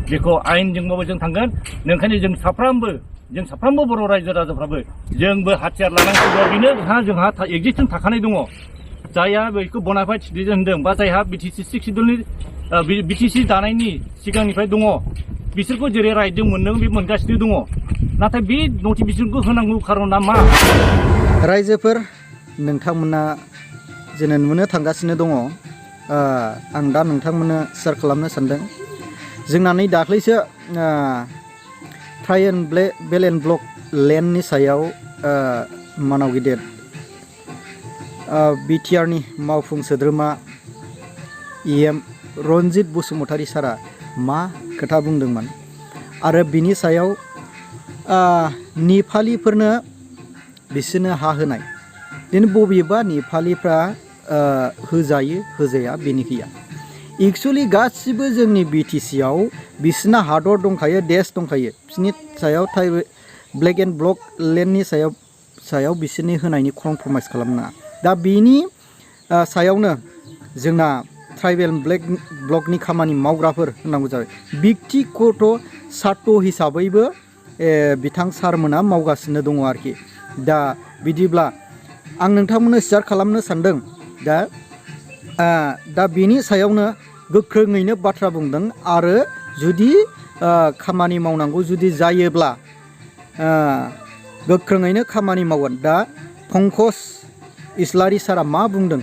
बेखौ आयेनजोंबाबो जों थांगोन ओंखायनो जों साफ्रोमबो बर' रायजो राजाफ्राबो जोंबो हाथियार लानांसिगौ बेनो जोंहा एक्जिस्टेन्स थाखानाय दङ जायहा बेखौ बनाफाइड सिटिजेन होनदों बा जायहा बिटिसि 6 सिडिउलनि बिटिसि दानायनि सिगांनिफ्राय दङ बिसोरखौ जेरै राइटजों मोनदों बे मोनगासिनो दङ नाथाय बे नटिफिकेसनखौ होनांगौ खारना मा रायजोफोर नोंथांमोना जेने नुनो थांगासिनो दङ आं दा नोंथांमोननो शेयार खालामनो सानदों जोंना नै दाख्लैसो ट्राइ एन्ड बेल एन्ड ब्लक लेन्डनि सायाव मानाव गिदिर बिटिआरनि मावफुं सोद्रोमा EM रनजित बसुमतारी सारा मा खोथा बुंदोंमोन आरो बिनि सायाव नेपालिफोरनो बिसोरनो हा होनाय दिनै बबेबा नेपालिफ्रा होजायो होजाया बेनि गैया एक्चुअलि गासिबो जोंनि BTC आव बिसोरना हादर दंखायो देश दंखायो बिसोरनि सायाव ब्लेक एन्ड ब्लक लेन्डनि सायाव बिसोरनि होनायनि कमप्रमाइस खालामना दा बेनि सायावनो जोंना ट्राइबेल ब्लकनि खामानि मावग्राफोर होननांगौ जाबाय व्यक्तिगत सार्थ हिसाबैबो बिथां सारमोना मावगासिनो दङ आरोखि दा बिदिब्ला आं नोंथांमोननो शेयार खालामनो सानदों दा बेनि सायावनो गोख्रोङैनो बाथ्रा बुंदों आरो जुदि खामानि मावनांगौ जुदि जायोब्ला गोख्रोङैनो खामानि मावगोन दा पंकज इस्लारि सारा मा बुंदों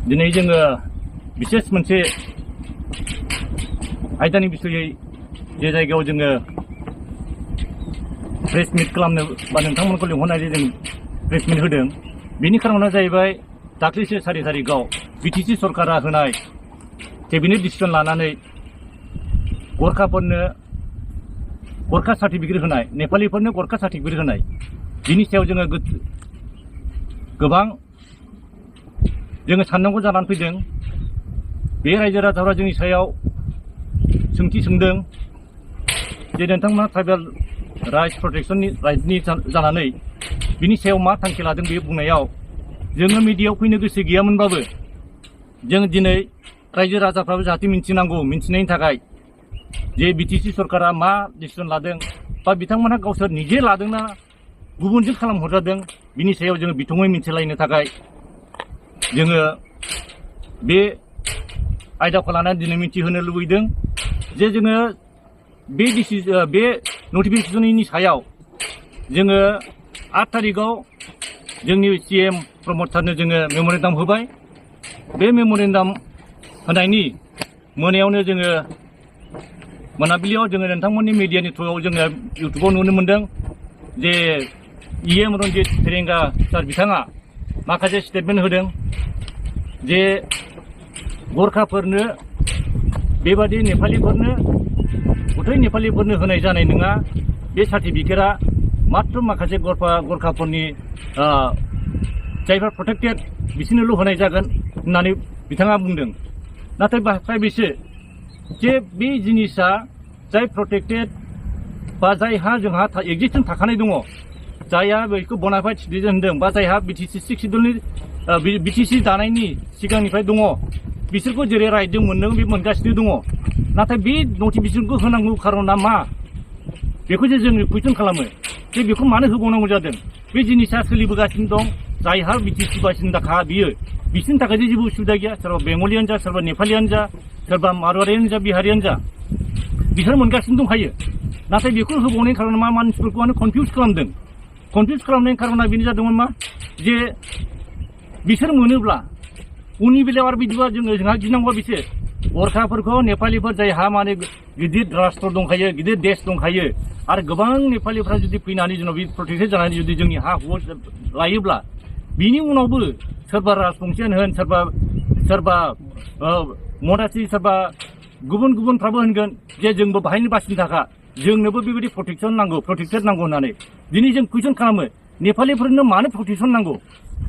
दिनै जोङो बिसेस मोनसे आयदानि बिसयै जे जायगायाव जोङो प्रेस मिट खालामनो बा नोंथांमोनखौ लिंहरनानै जों प्रेस मिट होदों बेनि खारना जाहैबाय दाख्लैसो 4 तारिखआव BTC सरकारा होनाय केबिनेट डिसिसन लानानै गरखाफोरनो गरखा सार्टिफिकेट होनाय नेपालिफोरनो गरखा सार्टिफिकेट होनाय बिनि सायाव जोङो गोबां जोङो साननांगौ जानानै फैदों बे रायजो राजाफ्रा जोंनि सायाव सोंथि सोंदों जे नोंथांमोना ट्राइबेल राइट्स प्रटेक्शननि राइटनि जानानै बिनि सायाव मा थांखि लादों बे बुंनायाव जोङो मिडियायाव फैनो गोसो गैयामोनबाबो जों दिनै रायजो राजाफ्राबो जाहाथे मिन्थिनायनि थाखाय जे BTC सरकारा मा डिसिसन लादों बा बिथांमोनहा गावसोर निजे लादोंना गुबुनजों खालामहरजादों बिनि सायाव जोङो बिथङै मिन्थिलायनो थाखाय जोङो बे आयदाखौ लानानै दिनै मिन्थिहोनो लुबैदों जे जोङो बे नटिफिकेसननि सायाव जोङो 8 तारिखआव जोंनि CM प्रमद सारनो जोङो मेम'रेन्डाम होबाय बे मेम'रेन्डाम होनायनि मोनायावनो जोङो मोनाबिलियाव जोङो नोंथांमोननि मिडियानि थ्रुआव जोङो इउटुबाव नुनो मोन्दों जे EM रनजित फेरेंगा सार बिथाङा माखासे स्टेटमेन्ट होदों जे गरखाफोरनो बेबादि नेपालिफोरनो गथाय नेपालिफोरनो होनाय जानाय नङा बे सार्टिफिकेटआ मात्र माखासे गरखाफोरनि जायफोर प्रटेक्टेड बिसोरनोल' होनाय जागोन होननानै बिथाङा बुंदों नाथाय बाथ्राया बेसो जे बे जिनिसा जाय प्रटेक्टेड बा जायहा जोंहा एक्जिस्टेन्स थाखानाय दङ जायहा बेखौ बनाफाइड सिटिजेन होनदों बा जायहा BTC 6 सिडिउलनि BTC दानायनि सिगांनिफ्राय दङ बिसोरखौ जेरै राइटजों मोनदों बे मोनगासिनो दङ नाथाय बे नटिफिकेसनखौ होनांगौ खारना मा बेखौसो जों कुइसन खालामो जे बेखौ मानो होबावनांगौ जादों बे जिनिसा सोलिबोगासिनो दं जायहा BTC बासिन्दाखा बियो बिसोरनि थाखाय जेबो उसुबिदा गैया सोरबा बेंगलियानो जा सोरबा नेपालियानो जा सोरबा मारवारियानो जा बिहारियानो जा बिसोर मोनगासिनो दंखायो नाथाय बेखौ होबावनायनि खारना मा मानसिफोरखौ माने कनफिउज खालामनायनि खारना बेनो जादोंमोन मा जे बिसोर मोनोब्ला उननि बेलायाव आरो बिदिबा जोंहा गिनांगौआ बेसो गरखाफोरखौ नेपालिफोर जायहा माने गिदिर राष्ट्र दंखायो गिदिर देश दंखायो आरो गोबां नेपालिफ्रा जुदि फैनानै जोंनाव बे प्रटेक्टेड जानानै जुदि जोंनि हा हु लायोब्ला बिनि उनावबो सोरबा राजबंसियानो होन सोरबा मदासि सोरबा गुबुनफ्राबो होनगोन जे जोंबो बाहायनो बासिनो थाखा जोंनोबो बेबायदि प्रटेक्टेड नांगौ होननानै दिनै जों कुइसन खालामो नेपालिफोरनो मानो प्रटेक्सन नांगौ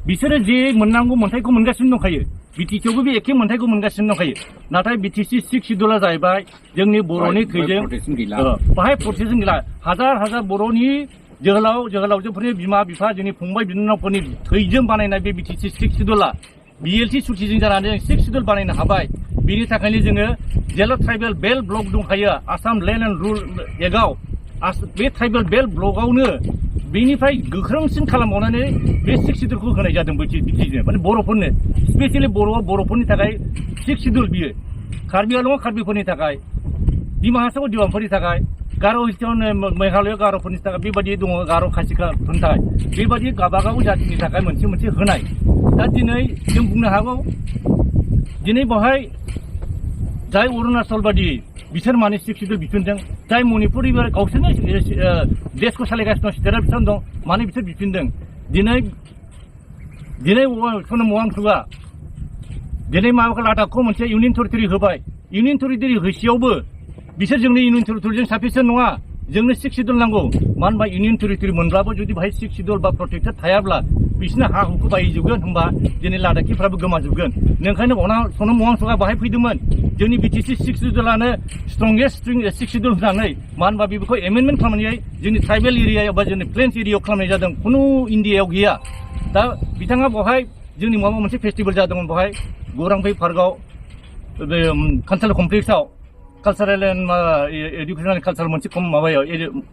बिसोरो जे मोननांगौ मोन्थायखौ मोनगासिनो दंखायो BTC आवबो बे एखे मोन्थायखौ मोनगासिनो दंखायो नाथाय BTC 6 सिडिउला जाहैबाय जोंनि बर'नि थैजों बाहाय प्रटेक्सन गैला हाजार बर'नि जोहोलावजोफोरनि बिमा बिफा जोंनि फंबाय बिनानावफोरनि थैजों बानायनाय बे BTC 6 सिडिउला BLT सुथिजों जानानै जों 6 सिडिउल बानायनो हाबाय बिनि थाखायनो जोङो जेला ट्राइबेल बेल्ट ब्लक दंखायो आसाम लेन्ड एन्ड रुल एक्टआव बे ट्राइबेल बेल्ट ब्लकआवनो बेनिफ्राय गोख्रोंसिन खालामबावनानै बे 6 सिडुलखौ होनाय जादों बिटिसिनो माने बर'फोरनो स्पेसियेलि बर'फोरनि थाखाय 6 सिडुल बियो कार्बि आंलं कार्बिफोरनि थाखाय डिमा हासाव डिमाफोरनि थाखाय गार' हिल्सआव मेघालय गार'फोरनि थाखाय बेबायदि दङ गार' खासिफोरनि थाखाय बेबायदि गावबागाव जातिनि थाखाय मोनसे होनाय दा दिनै जों बुंनो हागौ दिनै बेवहाय जाय अरुणाचल बादि बिसोर माने 6 सिडुल बिफिनदों जाय मणिपुर गावसोरनो देशखौ सालायगासिनो दं स्टेटआ बिसोर दं माने बिसोर बिफिनदों दिनै सनम वांचुकआ दिनै माबाखौ लादाखखौ मोनसे इउनियन टेरिटरि होबाय इउनियन टेरिटरि होसेयावबो बिसोर जोंनि इउनियन टेरिटरिजों साफिसियेन्ट नङा जोंनो 6 सिडुल नांगौ मानो होनबा इउनियन टेरिटरि मोनब्लाबो जुदि बाहाय 6 सिडुल बा प्रटेक्टेड थायाब्ला बिसोरनो हा हुखौ बायजोबगोन होनबा दिनै लादाखिफ्राबो गोमाजोबगोन नोंखायनो सनम वांचुकआ बाहाय फैदोंमोन जोंनि बिटिसि 6 सिडुलानो स्ट्रंगेस्ट 6 सिडुल होनानै मानो होनबा बेखौ एमेन्डमेन्ट खालामनानै जोंनि ट्राइबेल एरियायाव बा जोंनि प्लेन्स एरियायाव खालामनाय जादों खुनु इन्डियायाव गैया दा बिथाङा बेवहाय जोंनि माबा मोनसे फेस्टिभेल जादोंमोन बेवहाय गौरांभाई पार्कआव बे कालचारेल कमप्लेक्सआव कालचारेल एन्ड एडुकेसनेल कालचार मोनसे माबायाव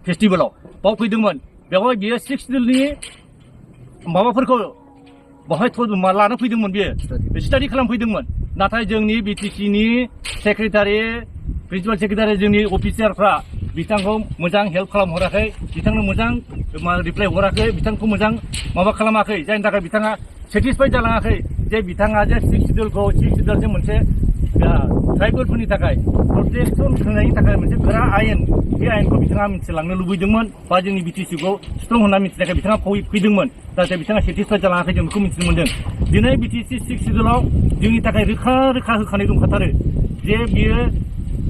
फेस्टिभेलाव बाव फैदोंमोन बेवहाय बियो 6 सिडुलनि माबाफोरखौ बेवहाय लाना फैदोंमोन बियो स्टाडि खालामफैदोंमोन नाथाय जोंनि बिटिसिनि सेक्रेटारि प्रिन्सिपाल सेक्रेटारि जोंनि अफिसारफ्रा बिथांखौ मोजां हेल्प खालामहराखै बिथांनो मोजां रिप्लाइ हराखै बिथांखौ मोजां माबा खालामाखै जायनि थाखाय बिथाङा सेटिसफाइड जालाङाखै जे बिथाङा जे 6 सिडुलजों मोनसे ट्राइबेलफोरनि थाखाय प्रटेक्सन होनायनि थाखाय मोनसे गोरा आयेन बे आयेनखौ बिथाङा मिथिलांनो लुबैदोंमन बा जोंनि बिटिसिखौ स्ट्रं होनना मिथिनायखाय बिथाङा फैदोंमन नाथाय बिथाङा सेटिसफाइड जालाङाखै जों बेखौ मिथिनो मोनदों दिनै बिटिसि 6 सिडुलाव जोंनि थाखाय रोखा होखानाय दंखाथारो जे बियो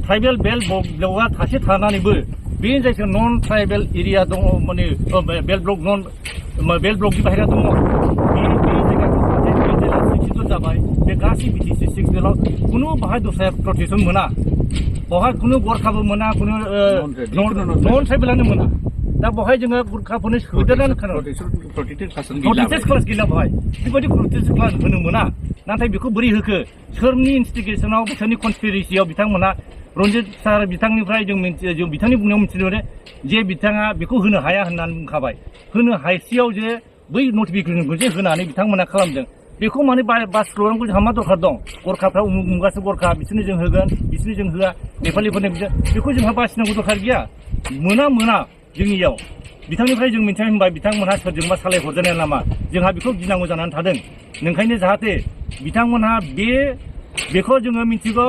ट्राइबेल बेल्ट ब्लकआ थासे थानानैबो बे जायखौ नन ट्राइबेल एरिया दङ माने बेल्ट ब्लकनि बाहेरा दङ बे जायगाखौ 6 सिडुल जाबाय बे गासै बिटिसि 6 सिडुलाव खुनु बाहाय दस्रा प्रटेक्सन मोना बेवहाय खुनु गरखाबो मोना खुनु नन ट्राइबेलानो मोना दा बेवहाय जोङो गुरखाफोरनो सोदेरनानै प्रटेक्टेड क्लास गैला बेवहाय बेबायदि प्रटेक्टेड क्लास होनो मोना नाथाय बेखौ बोरै होखो सोरनि इनस्टिगेसनाव सोरनि कनस्पिरेसियाव बिथांमोना रन्जित सार बिथांनिफ्राय जों बिथांनि बुंनायाव मिथिनो मोनो जे बिथाङा बेखौ होनो हाया होननानै बुंखाबाय होनो हायसेयाव जे बै नटिफिकेसनखौ जे होनानै बिथांमोना खालामदों बेखौ माने बास खौरांखौ जोंहा मा दरखार दं गरखाफ्रा उमुगासो गरखा बिसोरनो जों होगोन बिसोरनो जों होआ नेपालिफोरनो बेखौ जोंहा बासिनांगौ दरखार गैया मोना जोंनियाव बिथांनिफ्राय जों मिथिनाय होनबाय बिथांमोनहा सोरजोंबा सालायहरजानाय लामा जोंहा बेखौ गिनांगौ जानानै थादों नोंखायनो जाहाथे बिथांमोनहा बेखौ जोङो मिथिगौ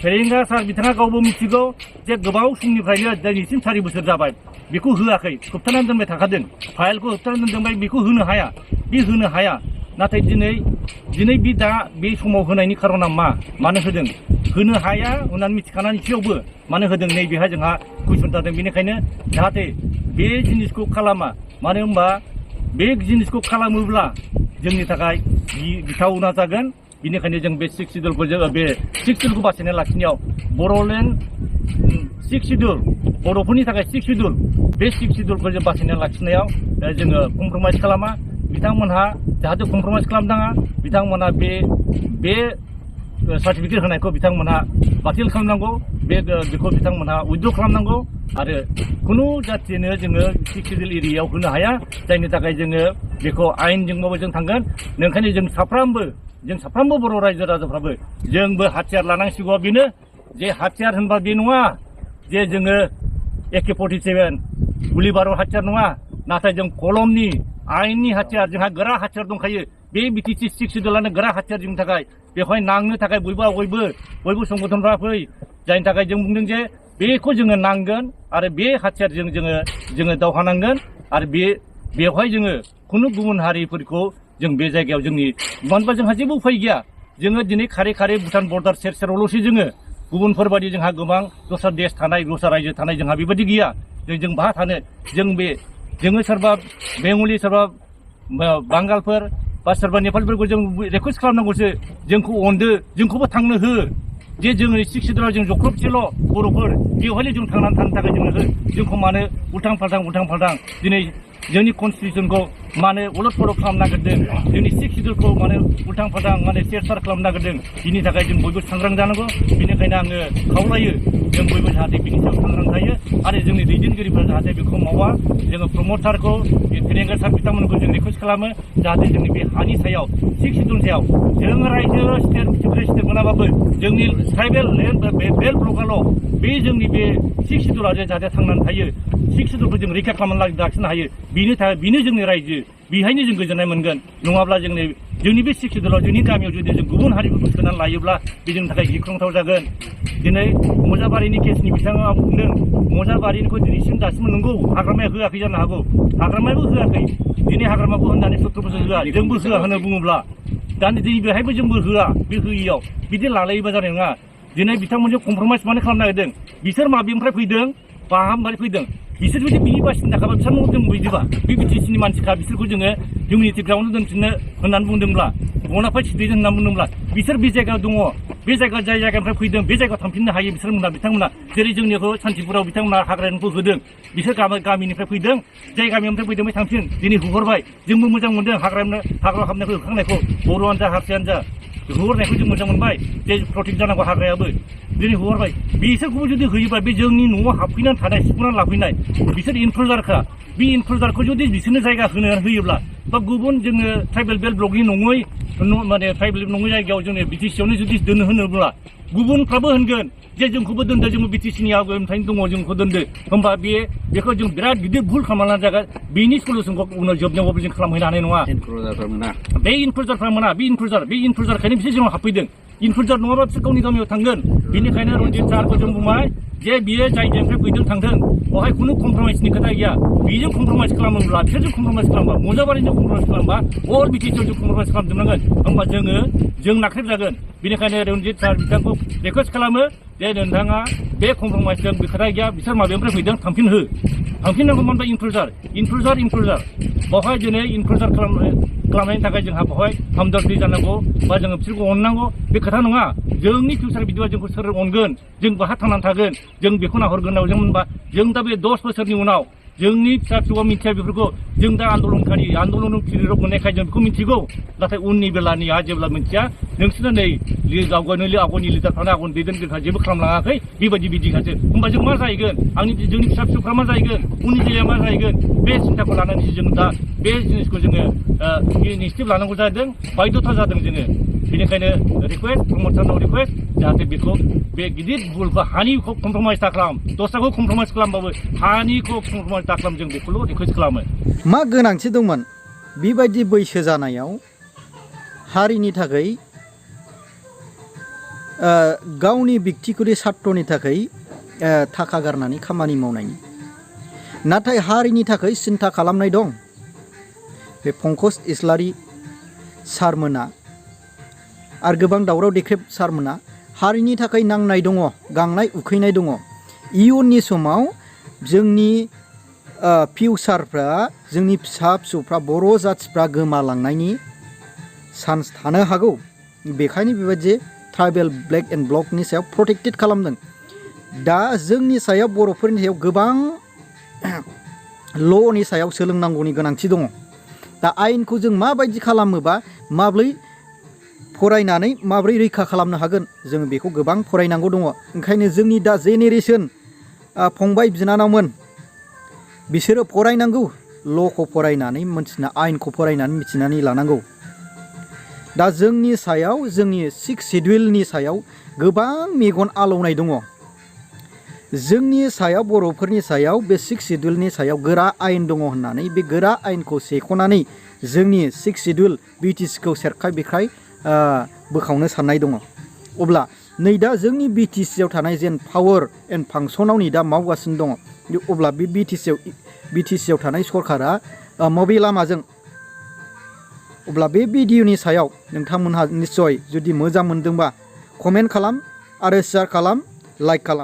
फेरेंगा सार बिथाङा गावबो मिथिगौ जे गोबाव समनिफ्रायनो दिनैसिम 4 बोसोर जाबाय बेखौ होआखै होबथानानै दोनबाय थाखादों फाइलखौ होबथानानै दोनबाय बेखौ होनो हाया नाथाय दिनै बे समाव होनायनि खारना मानो होदों होनो हाया होननानै मिथिखानानैसेयावबो मानो होदों नैबेहा जोंहा कुइसन जादों बेनिखायनो जाहाथे बे जिनिसखौ खालामा मानो होनबा बे जिनिसखौ खालामोब्ला जोंनि थाखाय गिथावना जागोन बेनिखायनो जों बे 6 सिडुलखौ बासायना लाखिनायाव बर'लेण्ड 6 सिडुल बर'फोरनि थाखाय 6 सिडुल बे 6 सिडुलखौ जों बासायना लाखिनायाव जोङो कमप्रमाइज खालामा बिथांमोनहा जाहाथे कमप्रमाइज खालामनाङा बिथांमोनहा बे सार्टिफिकेट होनायखौ बिथांमोनहा बातिल खालामनांगौ बेखौ बिथांमोनहा उइथड्र खालामनांगौ आरो खुनु जाथिनो जोङो 6 सिडुल एरियायाव होनो हाया जायनि थाखाय जोङो बेखौ आयेनजोंबाबो जों थांगोन ओंखायनो जों साफ्रोमबो बर' रायजो राजाफ्राबो जोंबो हाथियार लानांसिगौ बेनो जे हाथियार होनबा बे नङा जे जोङो AK-47 गुलि बारुद हाथियार नङा नाथाय जों कलमनि आयेननि हाथियार जोंहा गोरा हाथियार दंखायो बे बिटिसि 6 सिडुलानो गोरा हाथियार जोंनि थाखाय बेवहाय नांनो थाखाय बयबो संगठनफ्रा फै जायनि थाखाय जों बुंदों जे बेखौ जोङो नांगोन आरो बे हाथियारजों जोङो दावहा नांगोन आरो बेवहाय जोङो खुनु गुबुन हारिफोरखौ जों बे जायगायाव मानो होनबा जोंहा जेबो उफाय गैया जोङो दिनै खारै भुटान बर्डार सेरावल'सो जोङो गुबुनफोरबायदि जोंहा गोबां दस्रा देश थानाय दस्रा रायजो थानाय जोंहा बेबायदि गैया जों बहा थानो जोङो सोरबा बेंगलि सोरबा बांगालफोर बा सोरबा नेपालिफोरखौ जों रिकुवेस्ट खालामनांगौसो जोंखौ अनदो जोंखौबो थांनो हो जे जोंनि 6 सिडुलाव जों जख्लबसेल' बर'फोर बेवहायनो जों थांनानै थानो थाखाय जोंनो हो जोंखौ मानो उल्थां फाल्थां दिनै जोंनि कनस्टिटिउसनखौ माने उलट पलट खालामनो नागिरदों जोंनि सिक्स सिडुलखौ माने उल्थां फाल्थां माने सेर खालामनो नागिरदों बिनि थाखाय जों बयबो सांग्रां जानांगौ बेनिखायनो आङो खावलायो जों बयबो जाहाथे बिनि सायाव सांग्रां थायो आरो जोंनि दैदेनगिरिफोरा जाहाथे बेखौ मावा जोङो प्रमटारखौ फेरेंगा सार बिथांमोनखौ जों रिकुवेस्ट खालामो जाहाथे जोंनि बे हानि सायाव सिक्स सिडुल सायाव जों रायजो स्टेट मोनाबाबो जोंनि ट्राइबेल लेन्ड बेल ब्लकआल' बे जोंनि बे सिक्स सिडुला जाहाथे थांनानै थायो सिक्स सिडुलखौ जों रैखा खालामनानै लाखिनो हायो बिनि थाखाय बेनो जोंनि रायजो बेहायनो जों गोजोननाय मोनगोन नङाब्ला जोंनि बे सिक्स सिडुलाव जोंनि गामियाव जुदि जों गुबुन हारिफोरखौ सोनानै लायोब्ला बे जोंनि थाखाय गिख्रंथाव जागोन दिनै मजाबारिनि केसनि बिथाङा बुंदों मजाबारिनिखौ दिनैसिम दासिमबो नंगौ हाग्रामाया होआखै जानो हागौ हाग्रामायाबो होआखै दिनै हाग्रामाखौ होननानै सत्र'बोसो होआ जोंबो होआ होनना बुङोब्ला दा दिनै बेहायबो जोंबो होआ बे होयियाव बिदि लालायोबा जानाय नङा दिनै बिथांमोनजों कमप्रमाइस मानो खालामनो नागिरदों बिसोर माबेनिफ्राय फैदों फाहामनानै फैदों बिसोर जुदि बिनि बासिनो थाखायबा बिसोरनाव जों बुजिबा बे बिटिसिनि मानसिखा बिसोरखौ जोङो इउनिटि ग्राउन्डआव दोनफिननो होननानै बुंदोंब्ला बनाफाइड सिटिजेन होननानै बुंदोंब्ला बिसोर बे जायगायाव दङ बे जाय जायगानिफ्राय फैदों बे जायगायाव थांफिननो हायो बिथांमोना जेरै जोंनिखौ सान्तिपुराव बिथांमोना हाग्रानिखौ होदों बिसोर गामिनिफ्राय फैदों जाय गामिनिफ्राय फैदों बे थांफिन दिनै होहरबाय जोंबो मोजां मोनदों हाग्रायाव हाबनायखौ होखांनायखौ बर'आनो जा हारसायानो जा होहरनायखौ जों मोजां मोनबाय जे प्रटेक्ट जानांगौ हाग्रायाबो दिनै होहरबाय बिसोरखौबो जुदि होयोबा बे जोंनि न'आव हाबफैनानै थानाय सिखुनानै लाफैनाय बिसोर इनक्लुजारखा बे इनक्लुजारखौ जुदि बिसोरनो जायगा होयोब्ला बा गुबुन जोङो ट्राइबेल बेल्ट ब्लकनि नङै माने ट्राइबेल नङै जायगायाव जोङो बिटिसियावनो जुदि दोननो होनोब्ला गुबुनफ्राबो होनगोन जे जोंखौबो दोनदो जोंबो बिटिसिनि आवगायनिफ्रायनो दङ जोंखौ दोनदो होमबा बेखौ जों बिराद गिदिर भुल खालामनानै जागोन बेनि सलुसनखौ उनाव जोबनायावबो जों खालामहैनो हानाय नङा बे इनक्लुजारफ्रा मोना बे इनक्लुजारखायनो बिसोर जोंनाव हाबफैदों इनक्लुजार नङाबा बिसोर गावनि गामियाव थांगोन बेनिखायनो रन्जित सारखौ जों बुंबाय जे बियो जाय जायनिफ्राय फैदों थांथों बेवहाय खुनु कमप्रमाइसनि खोथा गैया बेजों कमप्रमाइस खालामोब्ला बिसोरजों कमप्रमाइस खालामबा मजाबारिजों कमप्रमाइस खालामबा अल बिटिसिआव जों कमप्रमाइस खालामजोबनांगोन होमबा जों नाख्रेबजागोन बेनिखायनो रन्जित सार बिथांखौ रिकुवेस्ट खालामो जे नोंथाङा बे कमप्रमाइसजों बे खोथा गैया बिसोर माबेनिफ्राय फैदों थांफिननांगौ मानोबा इनक्लुजार बेवहाय दिनै इनक्लुजार खालामनायनि थाखाय जोंहा बेवहाय हमदर्दि जानांगौ बा जोङो बिसोरखौ अननांगौ बे खोथा नङा जोंनि फिउचार बिदिबा जोंखौ सोर अनगोन जों बहा थांनानै थागोन जों बेखौ नाहरगोन जों होनबा जों दा बे 10 बोसोरनि उनाव जोंनि फिसा फिसौआ मिथिया बेफोरखौ जों दा आन्दलनकारि मोननायखाय जों बेखौ मिथिगौ नाथाय उननि बेलानिया जेब्ला मिथिया नोंसोरनो नै आवगायनि लिडारफ्रानो आवगायनि दैदेनगिरिफ्रा जेबो खालामलाङाखै बेबायदि बिदिखासो होमबा जों मा जाहैगोन जोंनि फिसा फिसौफ्रा मा जाहैगोन उननि जिल्लाया मा जाहैगोन बे सिन्थाखौ लानानै जों दा बे जिनिसखौ जोङो इनिसियेटिभ लानांगौ जादों बायध'था जादों जोङो बेनिखायनो प्रमटारनाव रिकुवेस्ट जाहाथे बेखौ बे गिदिर भुलखौ हानिखौ कमप्रमाइस दाखालाम दस्राखौ कमप्रमाइस खालामबाबो हानिखौ कमप्रमाइस दाखालाम जों बेखौल' रिकुवेस्ट खालामो मा गोनांथि दंमोन बेबायदि बैसो जानायाव हारिनि थाखाय गावनि व्यक्तिगत सार्थनि थाखाय थाखा गारनानै खामानि मावनायनि नाथाय हारिनि थाखाय सिन्था खालामनाय दं बे पंकज इस्लारि सारमोना आरो गोबां दावराव देख्रेब सारमोना हारिनि थाखाय नांनाय दङ गांनाय उखैनाय दङ इयुननि समाव जोंनि फिउचारफ्रा जोंनि फिसा फिसौफ्रा बर' जाथिफ्रा गोमालांनायनि चान्स थानो हागौ बेखायनो बेबायदि ट्राइबेल ब्लेक एन्ड ब्लकनि सायाव प्रटेक्टेड खालामदों दा जोंनि सायाव बर'फोरनि सायाव गोबां ल'नि सायाव सोलोंनांगौनि गोनांथि दङ दा आयेनखौ जों माबायदि खालामोबा फरायनानै माब्रै रैखा खालामनो हागोन जों बेखौ गोबां फरायनांगौ दङ ओंखायनो जोंनि दा जेनेरेसन फंबाय बिनानावमोन बिसोरो फरायनांगौ ल'खौ फरायनानै आयेनखौ फरायनानै मिथिनानै लानांगौ दा जोंनि सायाव जोंनि 6 सिडुलनि सायाव गोबां मेगन आलौनाय दङ जोंनि सायाव बर'फोरनि सायाव बे 6 सिडुलनि सायाव गोरा आयेन दङ होननानै बे गोरा आयेनखौ सेख'नानै जोंनि 6 सिडुल बिटिसिखौ सेरखाय बेखाय बोखावनो साननाय दङ अब्ला नै दा जोंनि बिटिसिआव थानाय जेन पावार एन्ड फांसनाव नै दा मावगासिनो दङ अब्ला बे बिटिसिआव थानाय सरकारा मबे लामाजों अब्ला बे भिडिअनि सायाव नोंथांमोनहा निस्सय जुदि मोजां मोनदोंबा कमेन्ट खालाम आरो शेयार खालाम लाइक खालाम